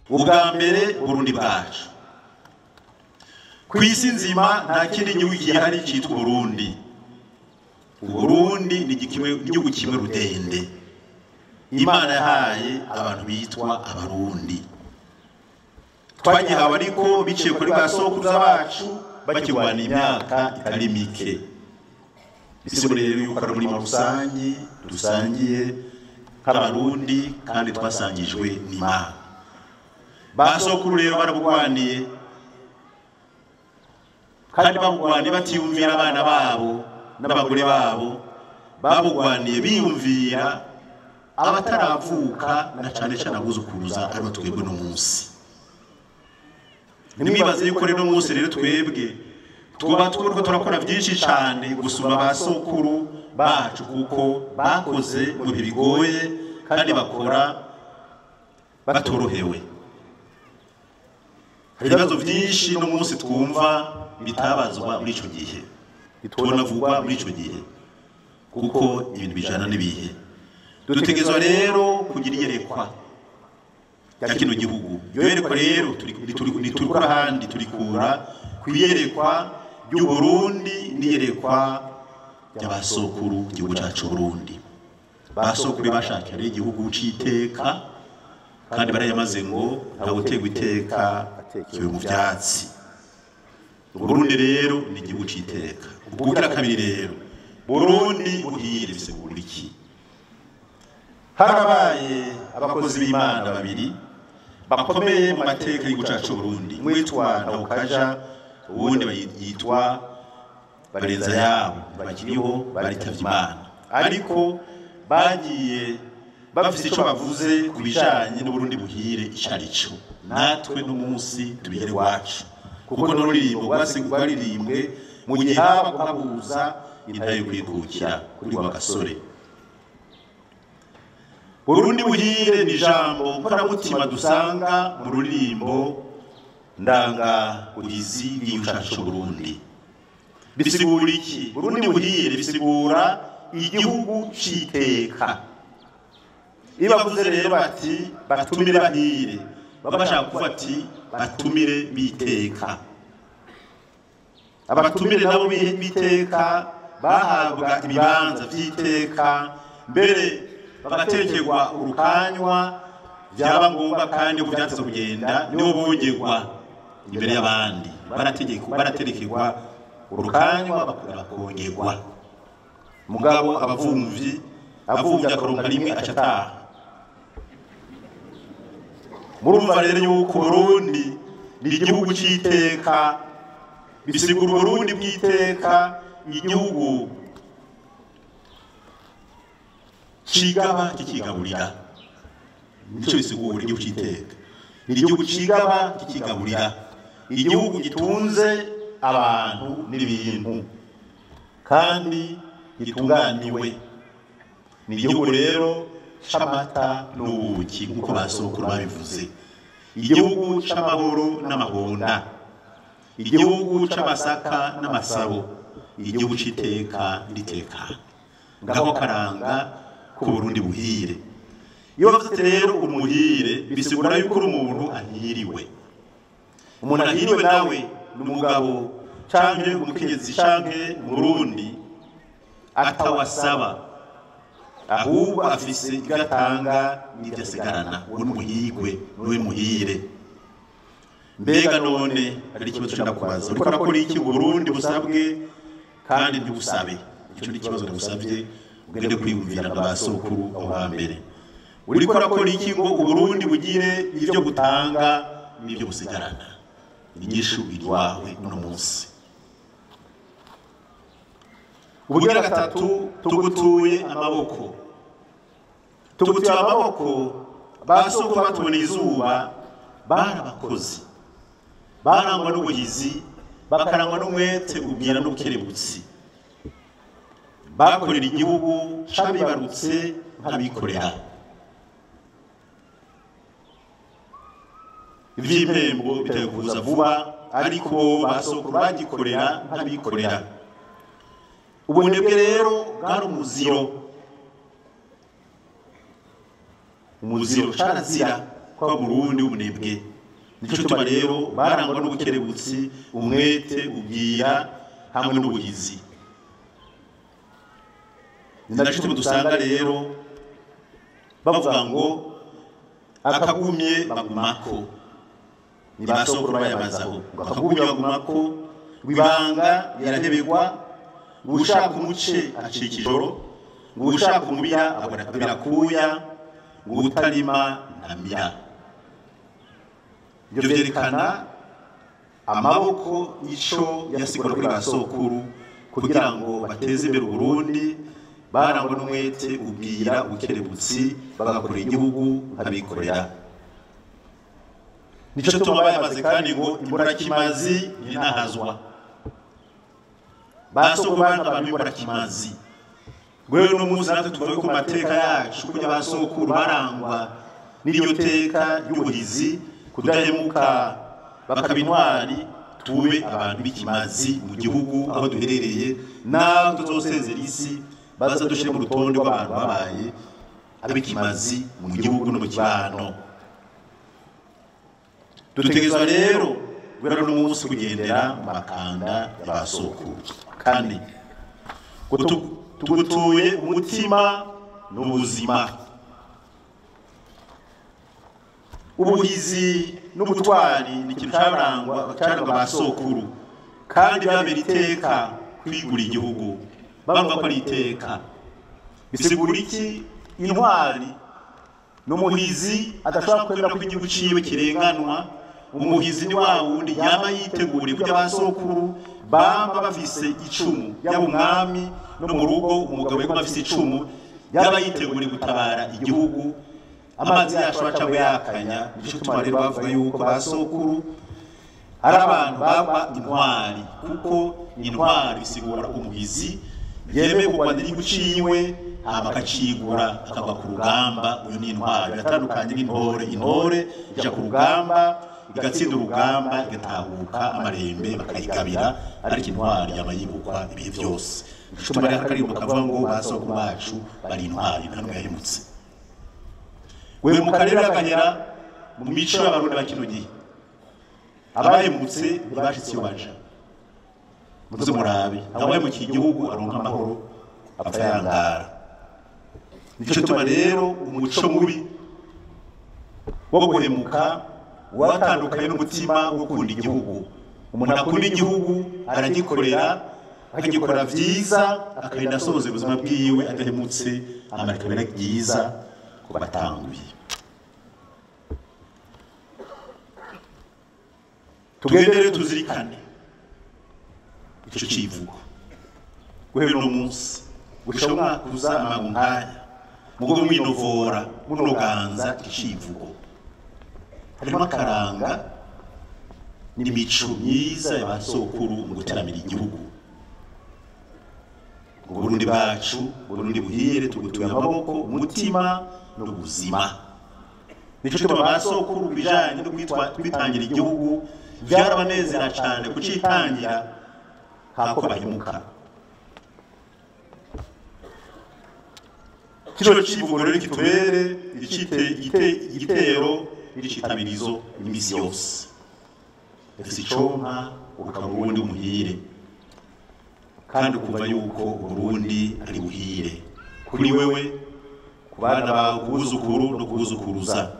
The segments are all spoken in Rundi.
Ubwa mbere, Burundi bwacu. Ku isi nzima nta kindi gihugu gihari cyitwa Burundi. Uburundi ni igihugu kimwe rudende Imana yahaye abantu bitwa Abarundi. Twagihawe ariko biciye kuri ba sokuruza bacu bakirwana imyaka itari mike. Bisigura rero yuko ari umurimo rusange dusangiye nk'Abarundi kandi twasangijwe n'Imana. Ba sokuru rero barabugwaniye, kandi babugwaniye batiyumvira abana babo n'abagore babo, babugwaniye biyumvira abataravuka na cane cane abuzukuruza aribo twebwe no munsi. Nimwibaze yuko rero munsi rero twebwe tuba turiko turakora byinshi cane gusumba ba sokuru bacu, kuko bakoze mu bihe bigoye kandi bakora batorohewe. Hari ibibazo byinshi no munsi twumva bitabazwa muri ico gihe, bitonavugwa muri ico gihe, kuko ibintu bijana n'ibihe. Dutegerezwa rero kugira iyerekwa rya kino gihugu. Iyo yerekwa rero ntiturikura ahandi, turikura ku iyerekwa ry'Uburundi n'iyerekwa ry'abasokuru igihugu cacu Burundi. Basokuru bashakira igihugu c'iteka, kandi barayamaze ngo nta gutegwa iteka kiwe mu vyatsi. Burundi rero ni igihugu c'iteka. Ubwugira kabiri rero, Burundi buhire bisigura iki? Harabaye abakozi b'Imana babiri bakomeye mu mateka y'igihugu cacu Burundi. Umwe yitwa Ntawukaja, uwundi yitwa Barenza yabo. Bakiriho, baritavye Imana, ariko bagiye bafise ico bavuze ku bijanye n'Uburundi buhire ico arico. Natwe n'umunsi tubigere iwacu, kuko n'ururirimbo rwaririmbwe mu gihe haba kuhabuza intahe yo kwikukira kuri wa gasore. Burundi buhire ni ijambo nkoramutima dusanga mu ruririmbo ndanga buhizi bw'igihugu cacu Burundi. Bisigura iki? Burundi buhire bisigura igihugu c'iteka. Iyo bavuze rero bati batumire bahire, baba bashaka kuvuga ati batumire biteka. Abatumire nabo biteka bahabwa ibibanza vy'iteka, mbere bagatekerwa urukanywa, byaba ngombwa kandi ko byateze kugenda nibo bongerwa imbere y'abandi, barategekwa urukanywa bakongerwa. Mugabo abavumvyi avumvya akaronka rimwe aca ataha. Murumva rero yuko Burundi ni igihugu c'iteka, bisigura Uburundi bw'iteka, igihugu cigaba kikigaburira. Nico bisigura igihugu c'iteka. Ni igihugu cigaba kikigaburira, igihugu gitunze abantu n'ibintu kandi gitunganiwe. Ni igihugu rero c'amata n'ubuki nk'uko basokuru babivuze, igihugu c'amahoro n'amahonda, igihugu c'amasaka n'amasabo, igihugu c'iteka n'itekano. Ngako karanga k'Uburundi buhire. Iyo bavuze rero umuhire bisigura yuko uri umuntu ahiriwe. Umuntu ahiriwe nawe ni umugabo canke umukenyezi canke Umurundi atawasaba, ahubwo afise ibyo atanga n'ibyo asigarana. Uwo ni umuhigwe, niwe muhire. Mbega none hari ikibazo ndakubaza, uriko urakora iki Burundi busabwe kandi ntibusabe? Ico ni ikibazo ndagusavye ugende kwiyumvira nka ba sokuru aho hambere. Uriko urakora iki ngo Uburundi bugire ivyo gutanga n'ivyo busigarana? Inyishu iri iwawe uno munsi. Ubugira gatatu, tugutuye amaboko. Tugutuye amaboko. Ba sokuru batuboneye izuba barabakozi, barangwa n'ubuhizi, bakarangwa n'umwete, ubwira n'ubukerebutsi. Bakorera igihugu cabibarutse nk'abikorera. Ivy'impembo biteye kuza vuba, ariko ba sokuru bagikorera nk'abikorera. Ubunebwe rero bwari umuziro, umuziro carazira. kwa Burundi w'umunebwe. Nico tuma rero barangwa n'ubukerebutsi, umwete, ubwira hamwe n'ubuhizi. Ni naco dusanga rero bavuga ngo akagumye bagumako, ni basokuru bayamazaho ngo akagumye bagumako, ibanga rirahebegwa, ushaka umuce acika ijoro, ngo ushaka umubira abona kabira kuya, ngo utarima ntamira. Ibyo byerekana amaboko ico yasigura kuri basokuru kugira ngo bateze imbere Uburundi, barangwa n'umwete, ubwira, ubukerebutsi, bagakorera igihugu nkabikorera. Nico tuma bayamaze kandi ngo imburakimazi ntinahazwa. Basokuru bari abantu b'imburakimazi. Rero no munsi natwe tuvuge ko mateka yacu kujya basokuru barangwa n'iryo teka ry'ubuhizi, kudahemuka, bakaba intwari, tube abantu b'ikimazi mu gihugu aho duherereye, naho tuzosezera isi baza dushire mu rutonde rw'abantu babaye ab'ikimazi mu gihugu no mu kibano. Dutegerezwa rero guhera no munsi kugendera mu makanda ya basokuru, kandi tugutuye umutima n'ubuzima. Ubuhizi n'ubutwari ni ikintu cyarangwa basokuru, kandi byabera iteka kwigura igihugu, bavuga ko ari iteka. Bisigura iki? Intwari n'umuhizi adashobora kwemera ko igihugu ciwe kirenganwa. Umuhizi ni wa wundi yama yiteguriye kujya basokuru bamba bafise icumu, yaba umwami no mu rugo umugabo yaguma afise icumu, yaba yiteguriye gutabara igihugu amazi yacu acangwe yakanya. Nico tuma rero bavuga yuko basokuru ari abantu baba intwari, kuko intwari bisigura umuhizi yemeye kurwanira igihugu ciwe hama akacigura akagwa ku rugamba. Uyu ni intwari, biratandukanye n'intore. Intore ija ku rugamba igatsinda urugamba igatahuka amarembe bakayigabira, ariko intwari yaba yibukwa ibihe byose. Nico tuma rero akaririmbo kavuga ngo basokuru bacu bari intwari, nta n'umwe yahemutse. Guhemuka rero agahera mu mico y'Abarundi ba kino gihe. Abahemutse ntibashitse iyo baja, muze murabe abahemukiye igihugu aronka amahoro apfa yangara. Nico tuma rero umuco mubi wo guhemuka watandukanye n'umutima wo gukunda igihugu. Umuntu akunda igihugu aragikorera, akagikora vyiza, akarinda asohoza ubuzima bwiwe adahemutse, amarika bera byiza ku batanguye. Tugendere tuzirikane ico civugo guhera uno munsi gushika umwaka uza amagu nkaya, mugo mwinovora munoganza icivugo. Harimo akaranga n'imico myiza y'abasokuru mu guteramira igihugu. Uburundi bwacu, Burundi buhire, tugutuye amaboko, umutima n'ubuzima. Nico tuma basokuru bijanye no kwitangira igihugu byarabanezera cyane kucitangira hako bahimuka. Kino civugo rero kitubere igitero n'icitabirizo imisi yose. Ese icompa ukaba Burundi umuhire, kandi ukumva yuko Burundi ari buhire kuri wewe, ku bana bawe, ku buzukuru no kubuzukuruza.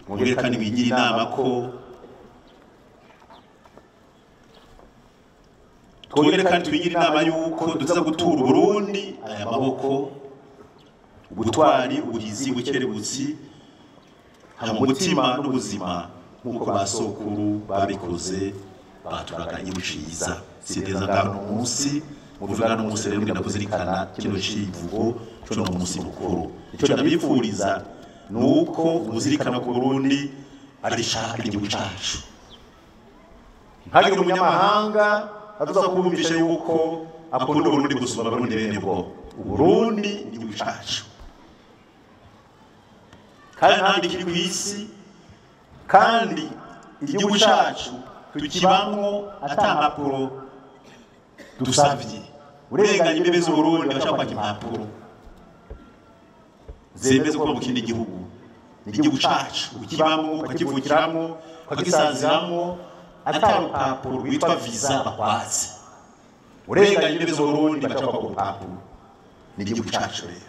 Mwongere kandi mwigire inama ko twongere kandi twigire inama yuko duza gutura Burundi aya maboko, ubutwari, ubuhizi, ubukerebutsi, hama umutima n'ubuzima nk'uko basokuru babikoze baturaga igihugu ciza. Sindeza ngaho no munsi muvuga no munsi rero ngenda kuzirikana kino civugo cyo no munsi mukuru. Ico ndabipfuriza nuko muzirikana ku Burundi ari shaka igihugu cacu. Ntagire umunyamahanga azoza kubumvisha yuko akunda Uburundi gusumba Abarundi bene bwo. Uburundi ni igihugu cacu, kandi ntahandi kiri ku isi, kandi igihugu cacu tukibamwo ata mpapuro dusavye. Urenganya imbibe z'Uburundi bashaka kwaka impapuro zemeza ko mu kindi gihugu. Ni igihugu cacu, ukibamwo, ukakivukiramwo, ukagisaziramwo, ata rupapuro rwitwa visa bakwatse. Urenganye imbibe z'Uburundi, baca bakwaka urupapuro. Ni igihugu cacu rero.